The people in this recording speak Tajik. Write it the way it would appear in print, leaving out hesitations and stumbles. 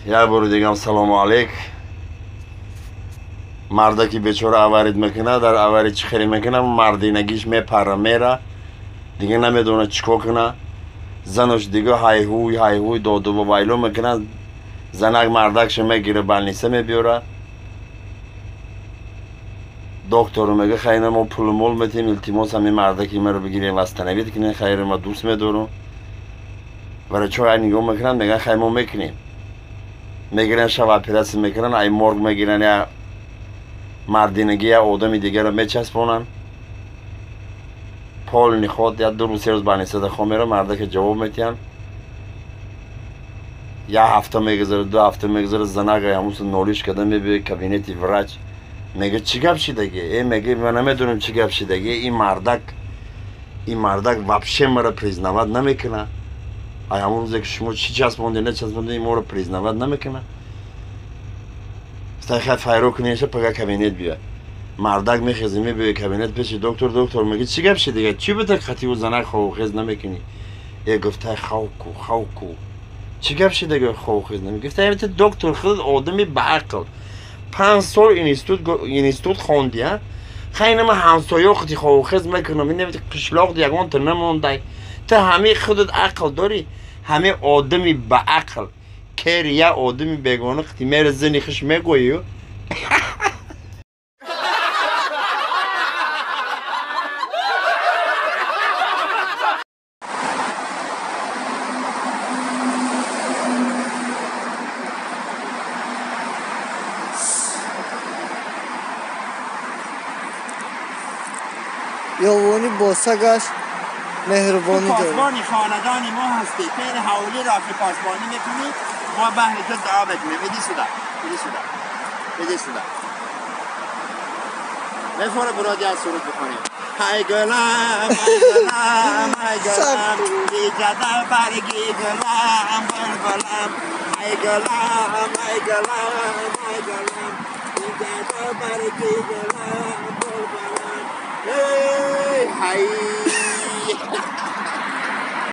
Як бори дигам салому алейк. Мардаки бечора аварид мекуна, дар авари чӣ хеле мекуна, мардинагиш мепара мера, дига намедона чӣ кор куна. Занаш дига ҳайҳуй ҳайҳуй доду вайло мекуна. Занак мардакша мегира, больница мебиёра. Доктору мега, хайна мо пулу мол метем, илтимос ҳамин мардаки маро бигирем, восстановить кунем, хайр ма дӯст медорам. Врачо ай нигоҳ мекунанд, меган хай мо мекунем. Мегиран шаб оператсия мекунанд, ай морг мегиран, я мардинагӣ я одами дигарро мечаспонанд. Полный ход я 2 рӯз 3 рӯз больницада хоб мера, мардака ҷавоб метиҳанд. Як ҳафта мегузарад, 2 ҳафта мегузарад, занак ҳамуса нолиш карда мебиёд кабинети врач. Мега чӣ гап шидаги? Э, мега ман намедонам чӣ гап шидаги. Ин мардак вообще маро признавать намекуна. Ай ҳамон рӯзе ки шумо чӣ часпонде, начаспонде, ин моро признавать намекуна. Гуфта хай файро кунеша, пага кабинет биё. Мардак мехезе, мебиёд кабинет пеши доктор. Доктор мега чӣ гап шидаги? Чӣ бита қативу занак ховухез намекунӣ? Э, гуфта хавку хавку. Чӣ гап шидаги ховухез намекунӣ? Гуфта доктор, худ одами баақл. 5 сол институт хонди, а? Хай нама ҳамсоё хути ховухез мекунам, ин қишлоқ ягонта намондай. Ту ҳамаи худат ақл дорӣ, ҳамаи одами баақл кер я одами бегона қити мера зини хиш мегӯю. Ёвонӣ бо сагаш меҳрубонӣ дорад. پاسبانی خاندان ما هستی، خیر حوالی را که پاسبانی میکنی، ما بهر تو دعا میکنیم. ایدی سودا، ایدی سودا، ایدی سودا. بفور برادی از سرود بخونیم. های گلم، های گلم، های گلم، ایجادا برگی گلم، بلبلم. های گلم، های گلم، های گلم، ایجادا برگی گلم، بلبلم. ای های.